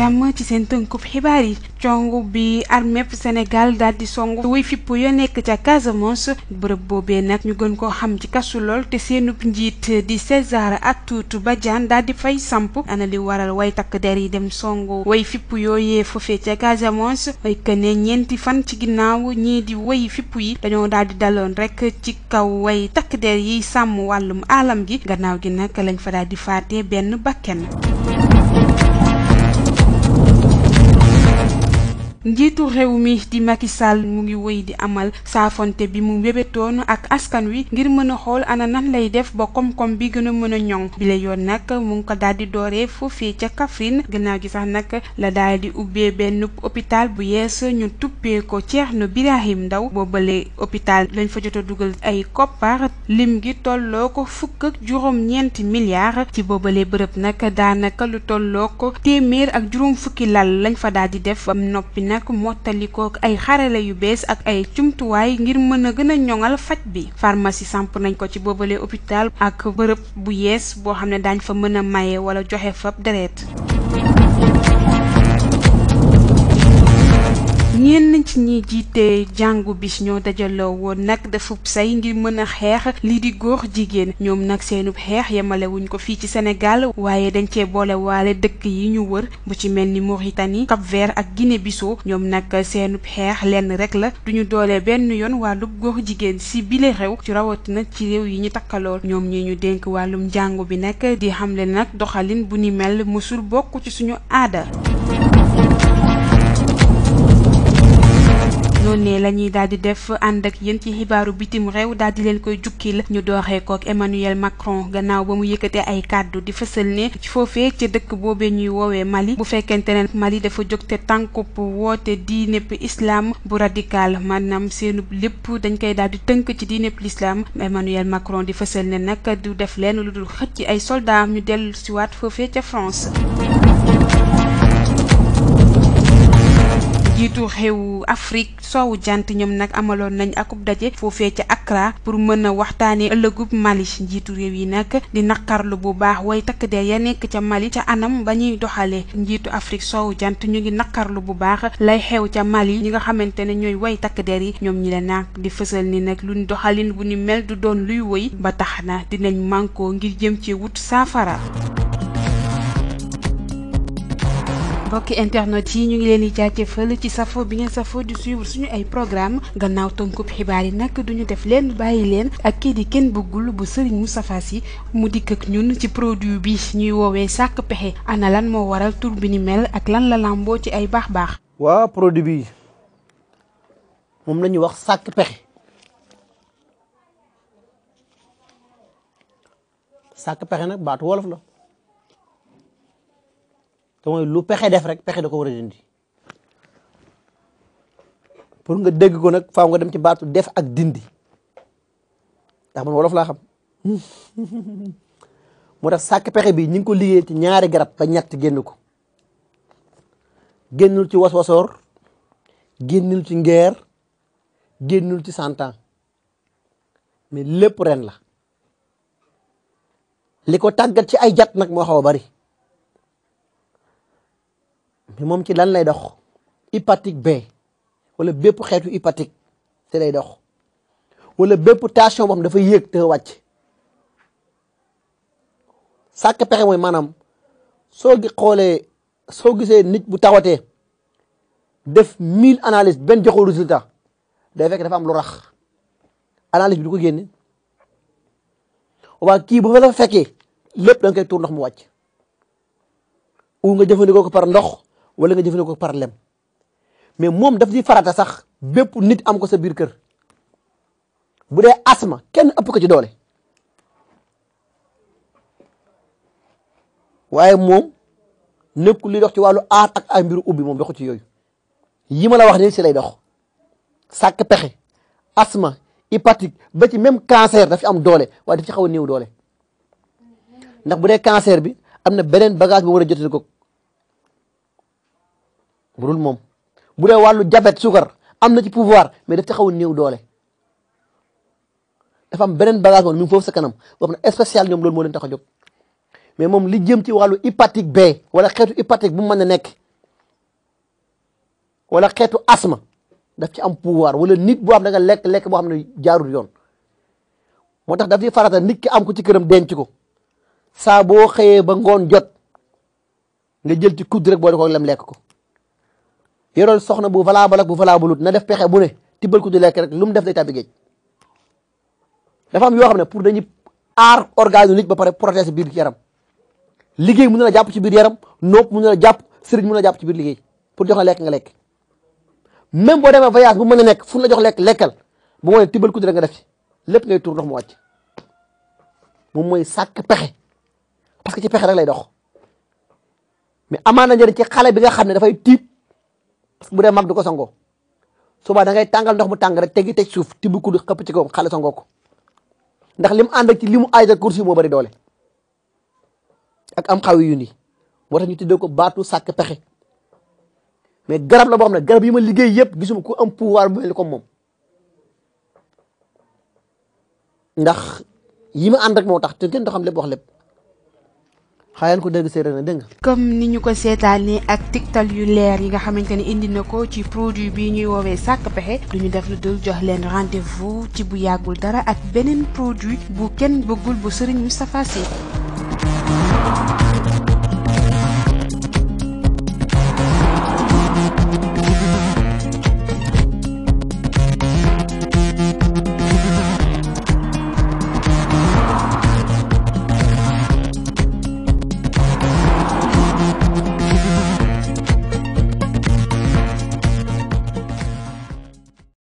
jàmm ci seen tënkub xibaar yi congu bi armée Sénégal daal di song way fipp yo nekk ca Casamance bërëb boobee nag ñu gën koo xam ci Kasulol te seenub njiit di César Atoute Badiane daal di fay samp ana li waral way takk der yi dem songu way fipp yooyee foofee ca Casamance way këne ñeenti fan ci ginnaaw ñii di way fipp yi dañoo daal di daloon rek ci kaw way takk der yi sàmm wàllum alam gi gannaaw gi nag lañ fa daal di faatee benn bakken. njiitu réew mi di Macky Sall mu ngi wéy di amal saafonte bi mu wébetoon ak askan wi ngir mën a xool ana nan lay def ba koom-koom bi gën a mën a ñoŋ bi la yoon nag mu ngi ko daal di dooree foofee ca Kaffrine gannaaw gi sax nag la daal di ubbee benn hôpital bu yees ñu tuppee ko Thierno Birahim Ndao boobale hôpital lañ fa jot a dugal ay koppar lim gi tolloo ko fukk ak juróom-ñeenti milliards ci boobale bërëb nag daanaka lu tolloo ko téeméer ak juróom fukki lal lañ fa daal di def bam noppi nag mottalikoo ay xarala yu bees ak ay cumtuwaay ngir mën a gën a ñoŋal faj bi pharmacie samp nañ ko ci boobale hôpital ak bërëb bu yees boo xam ne daañ fa mën a maye wala joxe fa deret ñenn ci ñi jiite jàngu bi ñoo dajaloo woon nag defub say ngir mën a xeex lii di góor jigéen ñoom nag seenub xeex yemale wuñ ko fii ci Sénégal waaye dañ cee boole waale dëkk yi ñu wër bu ci mel ni Mauritanie Cap-Vert ak Guinée-Bissau ñoom nag seenub xeex lenn rek la duñu doole benn yoon wàllub góor jigéen si bile réew ci rawatina ci réew yi ñu takkalool ñoom ñi ñu dénk wàllum jàngu bi nag di xamle nag doxalin bu ni mel mësul bokk ci suñu aada. noonu la ñuy daal di def ànd ak yéen ci xibaaru bitim réew daal di leen koy jukkil ñu dooree kook Emmanuel Macron gannaaw ba mu yëkkatee ay kàddu di fësal ne ci foofee ca dëkk boobee ñuy woowee Mali bu fekkente ne Mali dafa jóg te tànkub woote diineb islam bu radical maanaam seenub lépp dañ koy daal di tënk ci diineb l'islam Emmanuel Macron di fësal ne nag du def leen lu dul xëcc ay soldats ñu dellu siwaat foofee ca France. jiitu xew Afrique soowu jant ñoom nag amaloon nañ akub daje foofee ca Accra pour mën a waxtaanee ëllëgub Mali njiitu réew yi nag di naqarlu bu baax way takk der ya nekk ca Mali ca anam ba ñuy doxalee njiitu Afrique soowu jant ñu ngi naqarlu bu baax lay xew ca Mali ñi nga xamante ne ñooy way takk der yi ñoom ñi la nag di fësal ni nag luñ doxalin bu ni mel du doon luy woy ba tax na dinañ mànkoo ngir jëm ci wut saafara. mbokki internet yi ñu ngi leen di jaajëfal ci safo bi ngeen safo di suivre suñu ay programme gannaaw tënkub xibaar yi nag duñu def leen bàyyi leen ak kii di kenn bëggul bu Serigne Moustapha Sy mu dikk ak ñun ci produit bi ñuy woowee sàkk pexe ana lan moo waral tur bi ni mel ak lan la làmboo ci ay baax-baax. waaw produit bi moom la ñuy wax sàkk pexe sàkk pexe nag baatu wolof la. te mooy lu pexe def rek pexe da ko war a dindi pour nga dégg ko nag faaw nga dem ci baatu def ak dindi ndax man wolof laa xam moo tax sàkk pexe bi ñu ngi ko liggéey ci ñaari garab ba ñett génn ko génnul ci waswasoor génnul ci ngeer génnul ci santan mais lépp ren la li ko tàggat ci ay jat nag moo xaw a bari mais moom ci lan lay dox hépatique B wala bépp xeetu hépatique te lay dox wala bépp tension boo xam dafa yéeg te wàcc sàkk pexe mooy maanaam soo gisee nit bu tawatee def 1000 analyse benn joxul résultat day fekk dafa am lu rax analyse bi du ko génne waa kii bu fa la fekkee lépp da nga koy tuur ndox mu wàcc ou nga jëfandikoo ko par ndox wala nga jëfandikoo ko par lem mais moom daf di farata sax bépp nit am ko sa biir kër bu dee asma kenn ëpp ko ci doole waaye moom nekkul li dox ci wàllu aar ak ay mbiru ubbi moom doxu ci yooyu yi ma la wax ni si lay dox sàkk pexe asma hépatique ba ci même cancer daf ci am doole waaye daf ci xaw a néew doole ndax bu dee cancer bi am na beneen bagage bu war a jotee ko bu dul moom bu dee wàllu diabète suukar am na ci pouvoir mais daf ci xaw a néew doole dafa am beneen bagage moom mi ngi foofu sa kanam boo xam ne spécial ñoom loolu moo leen tax a jóg mais moom li jëm ci wàllu hépatique B wala xeetu hépatique bu mu mën a nekk wala xeetu asma daf ci am pouvoir wala nit boo xam da nga lekk boo xam ne jaarul yoon moo tax daf di farata nit ki am ko ci këram denc ko saa boo xëyee ba ngoon jot nga jël ci kudd rek boo ko lem lekk ko yoroon soxna bu valable ak bu valable na def pexe bu ne tibbal ko di lekk rek lu mu def day tàbbi géej dafa am yoo xam ne pour dañuy aar organe nit ba pare protéger biir yaram liggéey mën na la jàpp ci biir yaram nopp mën na la jàpp sëriñ mën na la jàpp ci biir liggéey pour jox la lekk nga lekk même boo demee voyage bu mën a nekk fu la jox lekk lekkal bu mooy tibbal ko di rek nga def ci lépp ngay tuur ndox mu wàcc moom mooy sàkk pexe parce que ci pexe rek lay dox mais amaan na njëriñ ci xale bi nga xam ne dafay tiit parce que bu dee mag du ko sangoo suba da ngay tàngal ndox mu tàng rek tegi teg suuf tibb ko di xëpp ci kawam xale sangoo ko ndax li mu ànd ak ci li mu ayatal kursi moo bari doole ak am xaw yu ni moo tax ñu tuddee ko baatu sàkk pexe mais garab la boo xam ne garab yi ma liggéey yëpp gisuma ku am pouvoir bu mel ni comme moom ndax yi ma ànd rek moo tax te kenn do xam lépp wax lépp xaayaan ko dégg séeréer na dégg nga comme ni ñu ko seetaanee ak tiktal yu leer yi nga xamante ne indi na ko ci produit bi ñuy woowee sàkk pexe du ñu def lu dul jox leen rendez-vous ci bu yàggul dara ak beneen produit bu kenn bëggul bu Serigne Moustapha Sy